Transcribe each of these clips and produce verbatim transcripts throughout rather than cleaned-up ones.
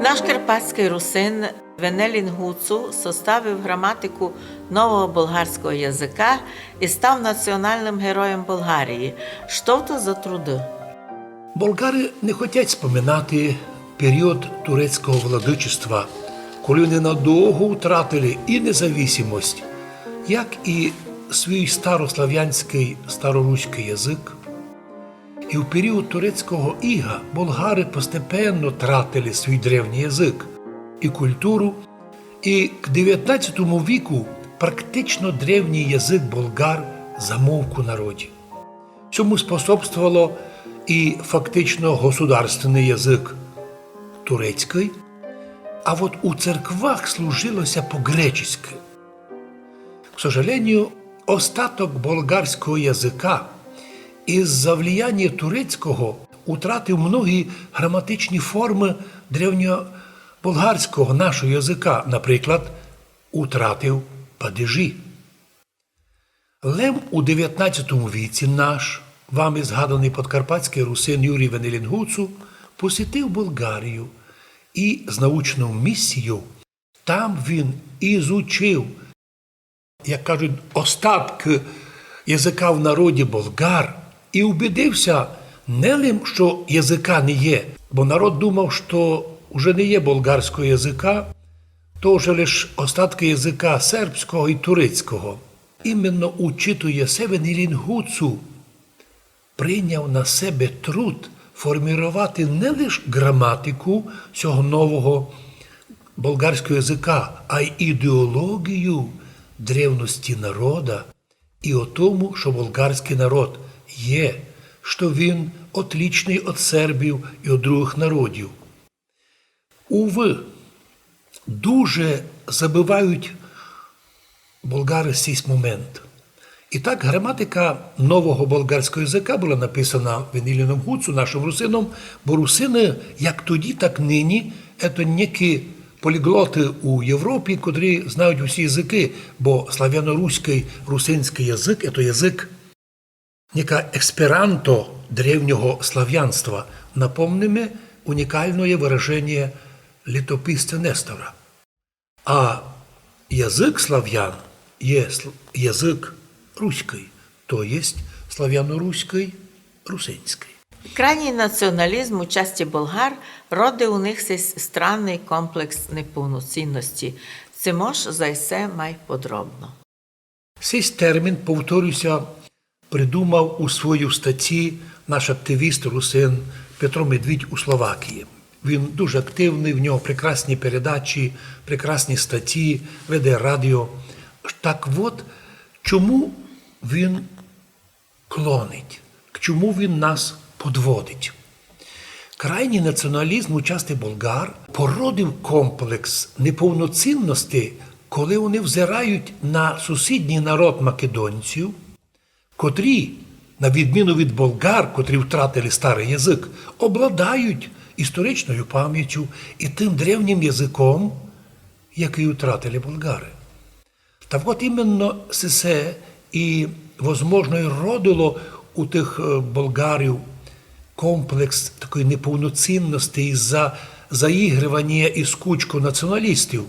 Наш карпатськый русин Венелін Гуцул составив граматику нового болгарського языка и став національным героєм Болгарії. Што то за труды? Болгары не хотять споминати період турецького владычества, коли они надовго втратили и независимость, як и свій старославянськый, староруськый язык. И в період турецького іга болгары постепенно тратили свій древній язык и культуру, и к девятнадцятому віку практично древній язык болгар замовк у народі. Сьому способствовало и фактично государственный язык турецькый, а вот у церквах служило ся по-греческы. К сожалению, остаток болгарського языка из-за влияния турецького утратив многі граматичні формы древньоболгарського нашого языка, наприклад, утратив падежі. Лем у девятнадцятому віці наш, вами згаданый подкарпатськый русин Юрій Венелін Гуцул посітив Болгарію и з научнов місійов там він изучив, як кажуть, остаткы языка в народі болгар и убедив ся не лим, што языка не є, бо народ думав, што уже не є болгарського языка, то вже лиш остаткы языка сербського и турецького. Именно учитує се Венелін Гуцул прийняв на себе труд форміровати не лиш граматику сього нового болгарського языка, а й ідеологію древности народа и о тому, што болгарськый народ є, што він отличный од сербів и од другых народів. Увы, дуже забывають болгары сись момент. И так граматика нового болгарського языка была написана Венеліном Гуцул, нашым русином, бо русины, як тоді, так нині, ето некі поліґлоты у Європі, котрі знають усі языкы, бо славяно-руськый, русинськый язык, ето язык нека есперанто древнього славянства. Напомниме унікалноє выраженіє літописця Нестора. А язык славян є сл-, язык руськый, то єсть славяно-руськый, русинськый. Крайній націоналізм у части болгар родив у них сись странный комплекс неповноцінности. Ци мож за се май подробно. Сись термін, повторю ся, придумав у своїй статті наш активіст русин Петро Медвідь у Словакії. Він дуже активный, в нього прекрасні передачі, прекрасні статті, веде радіо. Так от, чому він клонить, к чому він нас подводить? Крайній націоналізм у части болгар породив комплекс неповноцінности, коли они взирають на сусідній народ македонців, котрі, на відміну від болгар, котрі втратили старый язык, обладають історичною пам'ятю и тым древнім языком, якый втратили болгары. Та от именно се, се и, возможно, и родило у тых, е, болгарів комплекс такої неповноцінности из-за заігрываня из кучков націоналістів.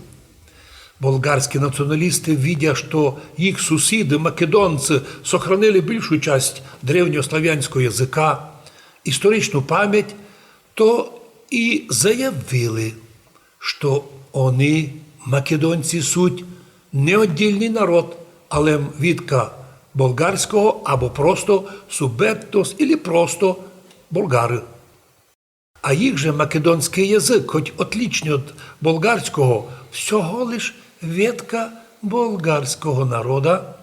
Болгарські націоналісты, видя, што їх сусіды, македонці, сохранили більшу часть древньославянського языка, історичну память, то и заявили, што они, македонці, суть не оддільный народ, але вітка болгарського або просто субектос, или просто болгары. А їх же македонськый язык, хоть отличный од болгарського, всього лиш ветка болгарського народа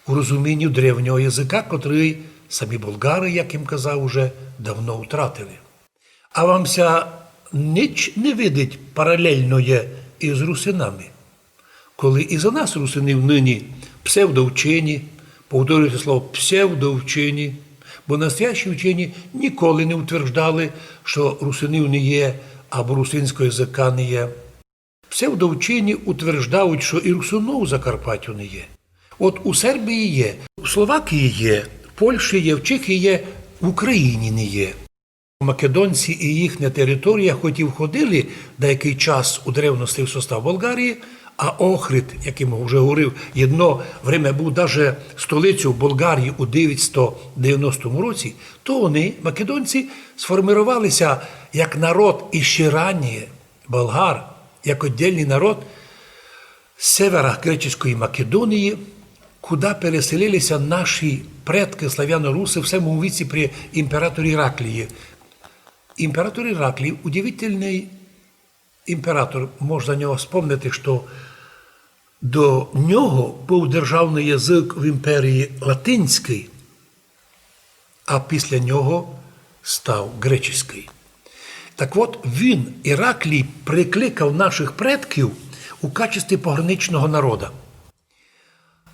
у розуміню древнього языка, котрый самі болгары, як им казав, уже давно втратили. А вам ся нич не видить паралельноє из русинами? Коли и за нас русинів нині псевдовчені, повторюю се слово псевдовчені, бо настоящі вчені ніколи не утверждали, што русинів не є або русинського языка не є. Псевдовчені утверждають, што и русинов у Закарпаттю не є. От у Сербії є, у Словакії є, в Польщі є, в Чехії є, в Україні не є. Македонці і їхня територія, хоч і входили деякый час у древности в состав Болгарії, а Охрид, як я вже говорив, єдно время быв даже столицею Болгарії у девятсто девяностому році, то они, македонці, сформировали ся як народ іщи раніє, болгар, як отдельный народ севера греческой Македонії, куда переселили ся наші предкы славяно-русы в семому віці при імператорі Іраклії. Імператор Іраклій, удивительный імператор, можна за нього спомнити, што до нього быв державный язык в імперії латинськый, а після нього став гречеськый. Так от, він, Іраклій, прикликав нашых предків у качестві пограничного народа.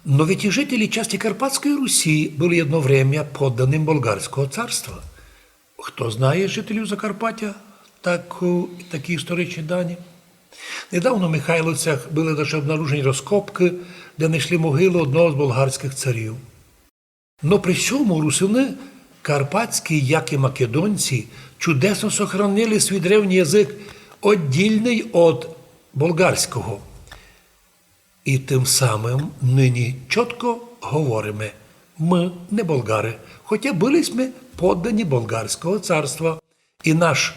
Но ведь і жителі части Карпатської Русі были єдно время подданым Болгарського царства. Хто знає з жителів Закарпаття так, е, такі історичні дані? Недавно в Михайловцях были даже обнаружені розкопкы, де знайшли могилу одного з болгарськых царів. Но при сьому русины карпатські, як і македонці, чудесно сохранили свій древній язык, оддільный од болгарського. І тым самым нині чотко говориме: мы не болгары, хотя были сьме поддані Болгарського царства. І наш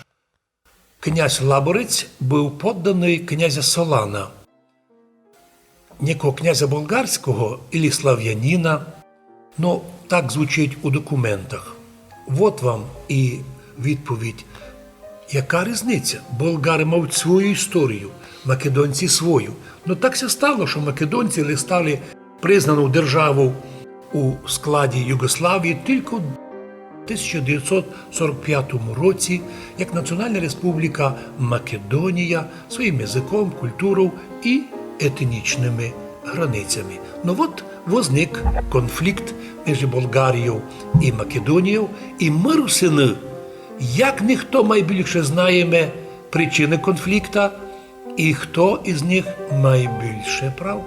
князь Лаборець быв подданый князя Солана, некого князя болгарського или славянина, но так звучить у документах. Вот вам і відповідь. Яка різниця? Болгары мають свою історію, македонці свою. Но так ся стало, што македонці ле стали признану державу у складі Югославії тілько в тисяча девятсот сорок пятому році як Національна Республіка Македонія своїм языком, культуров і етнічными границями. Но от возник конфлікт межи Болгарією і Македонією, і мы, русины, як ніхто, майбільше знаєме причины конфлікта і хто із них майбільше прав.